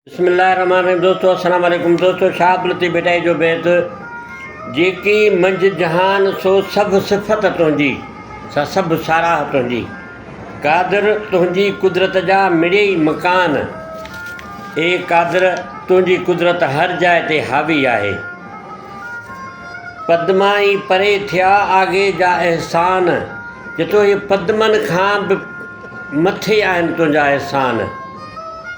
بسم الله الرحمن الرحيم دوستو السلام عليڪم دوستو شاهه عبداللطيف ڀٽائي جو بيت جيڪي منجھ جهان سو سڀ صفت تنهنجي سا سڀ ساراهه تنهنجي قادر تنهنجي قدرت جا مڙيئي مڪان اي قادر تنهنجي قدرت هر جاء تي حاوي آهي پدما ئي پري ٿيا آگي جا احسان جتو هي پدمن کان به مٿي آهن تنهنجا احسان.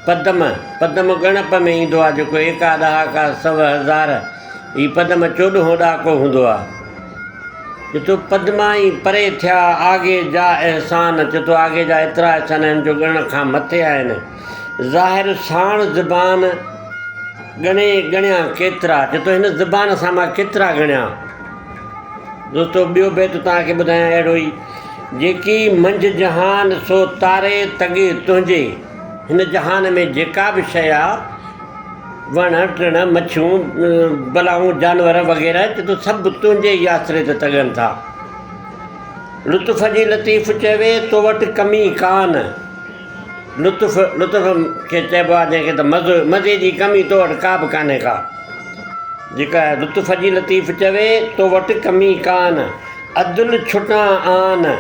پدم، پدم ڳڻپ ۾ ايندو آهي جيڪو ايڪا، ڏهاڪا، سو، هزار، هي پدم چوڏهون ڏهاڪو هوندو آهي. چتو پدما ئي پري ٿيا آگي جا احسان، چتو آگي جا ايترا احسان آهن جو ڳڻڻ کان مٿي آهن. ظاهر ساڻ زبان ڳڻي ڳڻيان ڪيترا، چتو هن زبان سان مان ڪيترا ڳڻيان. دوستو ٻيو بيت توهان کي ٻڌايان اهڙو ئي جيڪي منجهه جهان سو تاري تڳي تنهنجي هن جهان ۾ جيڪا به شيء آ وڻ ٽڻ مڇيون بلائون جانور وغيره چي ٿو سڀ تنهنجي ئي آسري تي تڳن ٿا لطف جي لطيف چوي تو وٽ ڪمي ڪان لطف لطف کي چئبو آهي جنهن کي ته مزو مزي جي ڪمي تو وٽ ڪا به ڪانهي ڪا جيڪا لطف جي لطيف چوي تو وٽ ڪمي ڪان عدل ڇٽان آن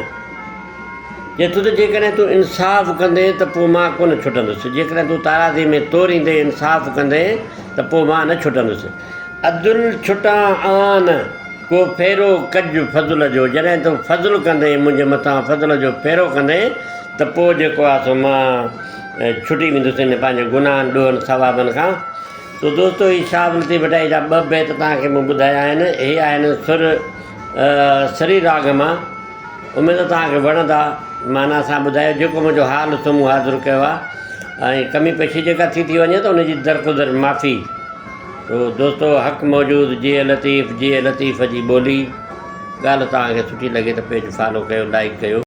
چئي ٿو ته جيڪڏهن تون انصاف ڪندين ته پوء مان ڪونه ڇٽندس جيڪڏهن تون تارازي ۾ توريندين انصاف ڪندين ته پوء مان نه ڇٽندس عدل ڇٽان آن، ڪو ڦيرو ڪج فضل جو، جڏهن تون فضل ڪندين منهنجي مٿان فضل جو ڦيرو ڪندين ته پوء جيڪو آهي سو مان ڇٽي ويندس ان پنهنجي گناهن ڏوهن ثوابن کان. سو دوستو هي شاهه عبداللطيف ڀٽائي جا ٻه بيت توهان کي مون ٻڌايا آهن هي آهن سر سري راڳ مان اميد ته توهان کي وڻندا معنيٰ سان ٻڌايو جيڪو منهنجو حال سو مون حاضر ڪيو آهي ۽ ڪمي پيشي جيڪا ٿي ٿي وڃي ته ان جي درگذر معافي. تو دوستو حق موجود جيئي لطيف جيئي لطيف جي ٻولي ڳالهه توهان کي سٺي لڳي ته پيج فالو ڪيو لائيڪ ڪيو.